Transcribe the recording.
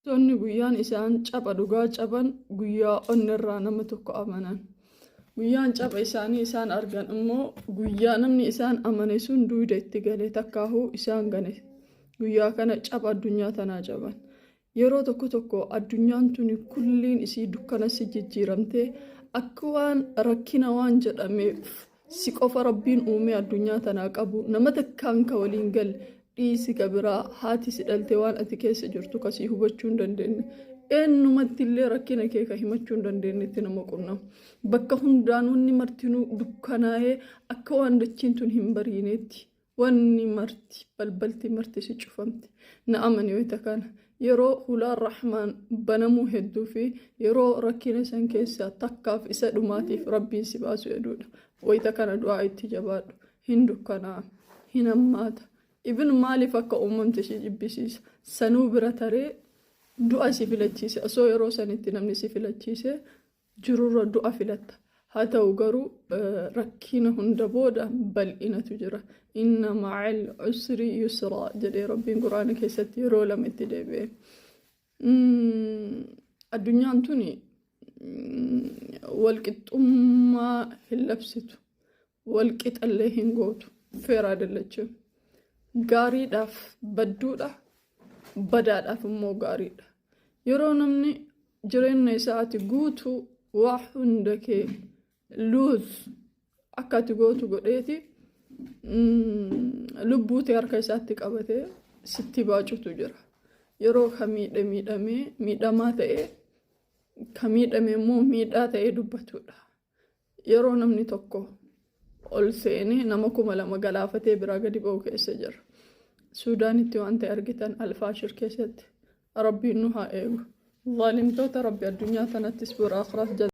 Tonni guyyaan isaan capha dhugaa caban guyyaa onnirraa nama tokko amanan. Guyyaan capha isaanii isaan argan immoo guyyaa namni isaan amane sun duyda itti gale takkaahuu isaan gane. Guyyaa kana capha addunyaa tanaa caban. Yeroo tokko tokko addunyaan tuni kulliin isii dukkana si jijjiiramtee akka waan rakkina waan jedhameef si qofa Rabbiin uumee addunyaa tanaa qabu nama takkaan ka waliin galle dhiisi ka biraa haati si dhalte waan ati keessa jirtu ka sii hubachuu hin dandeenye eenyumatti illee rakkina kee ka himachuu hin dandeenyetti nama qunnamu. Bakka hundaan wanni martinuu dukkanaa'ee akka waan dachiin tun hin bariineetti. Wanni marti balbalti marti si cufamti. Na amani wayita kana. Yeroo hulaan Rahmaan banamuu hedduu fi yeroo rakkina san keessaa takkaaf isa dhumaatiif Rabbiin si baasu hedduudha. Wayita kana du'aa itti jabaadhu. Hin dukkanaa'a. Hin hammaata. Ibn maaliif akka uumamte si jibbisiisa. Sanuu bira taree du'a si filachiise. Osoo yeroo sanitti namni si filachiise jirurra du'a filatta. Haa ta'u garuu rakkina hunda booda bal'inatu jira. Inna ma'al usri yusraa jedhee Rabbiin Quraana keessatti yeroo lama itti deebi'e. Addunyaan tuni walqixxummaa hin labsitu. Walqixallee hin gootu. Fair አይደለችም. Gaariidhaaf badduudha. Badaadhaaf immoo gaariidha. Yeroo namni jireenya isaati guutuu waa hunda kee lose akka ati gootu godheeti lubbuu tee harka isaatti qabatee sitti baacutu jira. Yeroo ka miidhe miidhamee miidhamaa ta'ee ka miidhame immoo miidhaa ta'ee dubbatudha. Yeroo namni tokko ol seenee nama 2000 galaafatee biraa gadi ba'u keessa jira. Suudaanitti waan ta'e argitan Alfaashir keessatti. Rabbiin nu haa eegu. Zaalimtoota Rabbi addunyaa tanattis bira akhiraas.